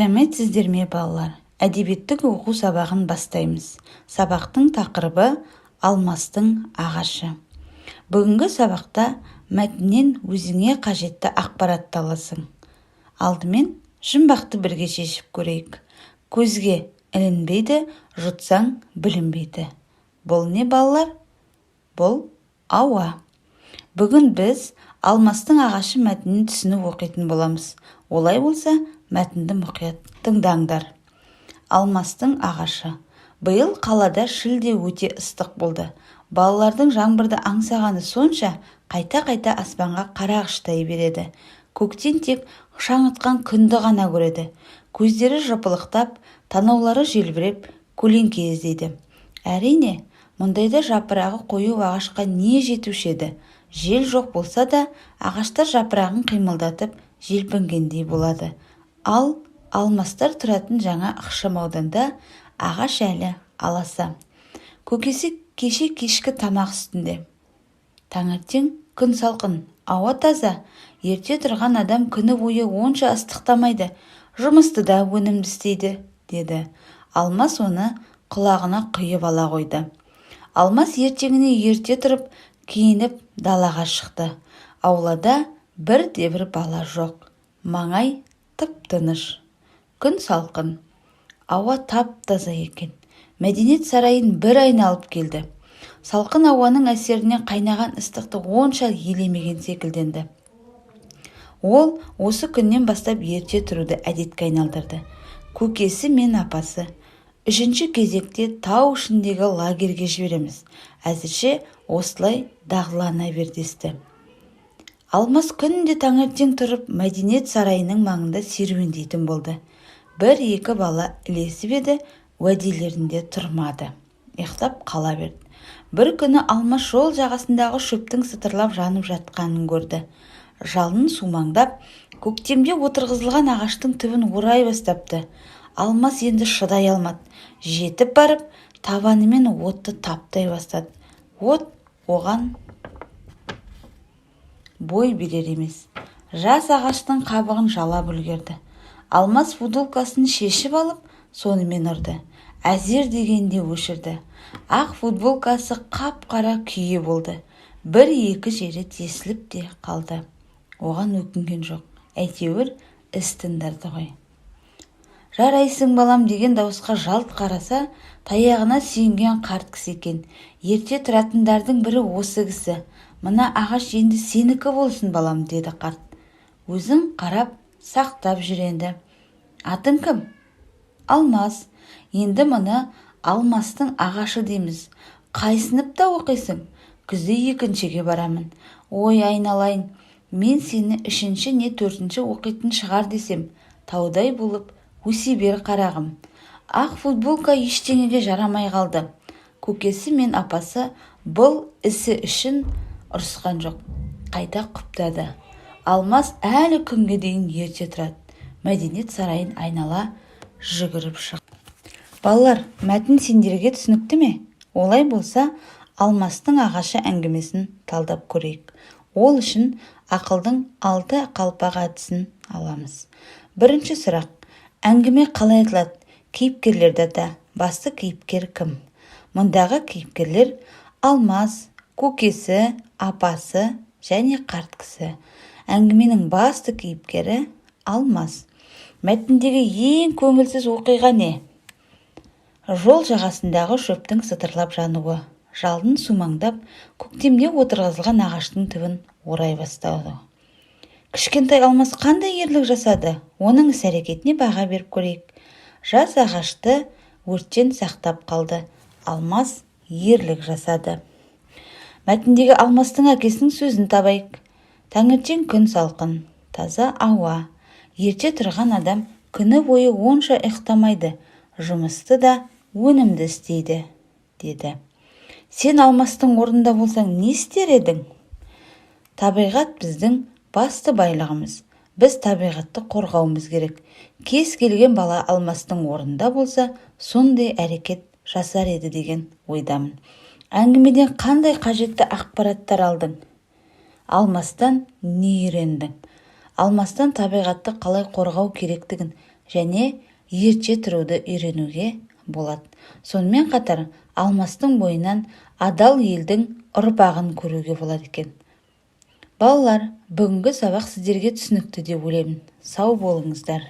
Сәлеметсіздер ме, балалар! Әдебиеттік оқу сабағын бастаймыз. Сабақтың тақырыбы: «Алмастың ағашы». Бүгінгі сабақта мәтіннен өзіңе қажетті ақпаратты аласың. Алдымен жұмбақты бірге шешіп көрейік. Көзге ілінбейді, жұтсаң бүлінбейді. Бұл не, балалар? Бұл ауа. Бүгін біз «Алмастың ағашы» мәтінін түсініп оқитын боламыз. Олай болса, мәтінді мұқият тыңдаңдар. «Алмастың ағашы». Биыл қалада шілде өте ыстық болды. Балалардың жаңбырды аңсағаны сонша, қайта-қайта аспанға қарағыштай береді. Көктен тек шаңытқан күнді ғана көреді. Көздері жыпылықтап, танаулары желбіреп, көлеңке іздейді. Әрине, мұндайда жапырағы қою ағашқа не жетуші еді? Жел жоқ болса да, ағаштар жапырағын қимылдатып, желпінгендей болады. Ал Алмастар тұратын жаңа ықшамауданда ағаш әлі аласа. Көкесі кеше кешкі тамақ үстінде: «Таңертең күн салқын, ауа таза. Ерте тұрған адам күні бойы онша ыстықтамайды, жұмысты да өнімді істейді», – деді. Алмас оны құлағына құйып ала қойды. Алмас ертеңіне ерте тұрып, киініп, далаға шықты. Аулада бірде-бір бала жоқ. Маңай тып-тыныш. Күн салқын, ауа тап-таза екен. Мәдениет сарайын бір айналып келді. Салқын ауаның әсерінен қайнаған ыстықты онша елемеген секілденді. Ол осы күннен бастап ерте тұруды әдетке айналдырды. Көкесі мен апасы: «Үшінші кезекте тау ішіндегі лагерьге жібереміз, әзірше осылай дағдылана бер», – десті. Алмас күнде таңертең тұрып, мәдениет сарайының маңында серуендейтін болды. Бір-екі бала ілесіп еді, уәделерінде тұрмады, ұйықтап қала берді. Бір күні Алмас жол жағасындағы шөптің сытырлап жанып жатқанын көрді. Жалын сумаңдап, көктемде отырғызылған ағаштың түбін орай бастапты. Алмас енді шыдай алмады. Жетіп барып, табанымен отты таптай бастады. От оған бой берер емес. Жас ағаштың қабығын жалап үлгерді. Алмас футболкасын шешіп алып, сонымен ұрды. Әзер дегенде өшірді. Ақ футболкасы қап-қара күйе болды. Бір-екі жері тесіліп те қалды. Оған өкінген жоқ, әйтеуір іс тындырды ғой. «Жарайсың, балам», – деген дауысқа жалт қараса, таяғына сүйенген қарт кісі екен. Ерте тұратындардың бірі осы кісі. «Мына ағаш енді сенікі болсын, балам», – деді қарт. «Өзің қарап, сақтап жүр енді. Атың кім? Алмас. Енді мұны Алмастың ағашы дейміз. Қай сыныпта оқисың? Күзде екіншіге барамын. Ой, айналайын, мен сені үшінші не төртінші оқитын шығар десем, таудай болып өсе бер, қарағым. Ақ футболка ештеңеге жарамай қалды. Көкесі мен апасы бұл ісі үшін ұрысқан жоқ, қайта құптады. Алмас әлі күнге дейін ерте тұрады, мәдениет сарайын айнала жүгіріп шықты. Балалар, мәтін сендерге түсінікті ме? Олай болса, «Алмастың ағашы» әңгімесін талдап көрейік. Ол үшін ақылдың алты қалпақ әдісін аламыз. Бірінші сұрақ: әңгіме қалай айтылады? Кейіпкерлерді ата. Басты кейіпкер кім? Мұндағы кейіпкерлер: Алмас, көкесі, апасы және қарт кісі. Әңгіменің басты кейіпкері – Алмас. Мәтіндегі ең көңілсіз оқиға не? Жол жағасындағы шөптің сытырлап жануы, жалын сумаңдап, көктемде отырғызылған ағаштың түбін орай бастауы. Кішкентай Алмас қандай ерлік жасады? Оның іс-әрекетіне баға беріп көрейік. Жас ағашты өрттен сақтап қалды. Алмас ерлік жасады. Мәтіндегі Алмастың әкесінің сөзін табайық. «Таңертең күн салқын, таза ауа. Ерте тұрған адам күні бойы онша ұйықтамайды, жұмысты да өнімді істейді», – деді. Сен Алмастың орнында болсаң, не істер едің? Табиғат – біздің басты байлығымыз. Біз табиғатты қорғауымыз керек. Кез келген бала Алмастың орнында болса, сондай әрекет жасар еді деген ойдамын. Әңгімеден қандай қажетті ақпараттар алдың? Алмастан не үйрендің? Алмастан табиғатты қалай қорғау керектігін Және ерте тұруды үйренуге болады. Сонымен қатар Алмастың бойынан адал елдің ұрпағын көруге болады екен. Балалар, бүгінгі сабақ сіздерге түсінікті деп ойлаймын. Сау болыңыздар.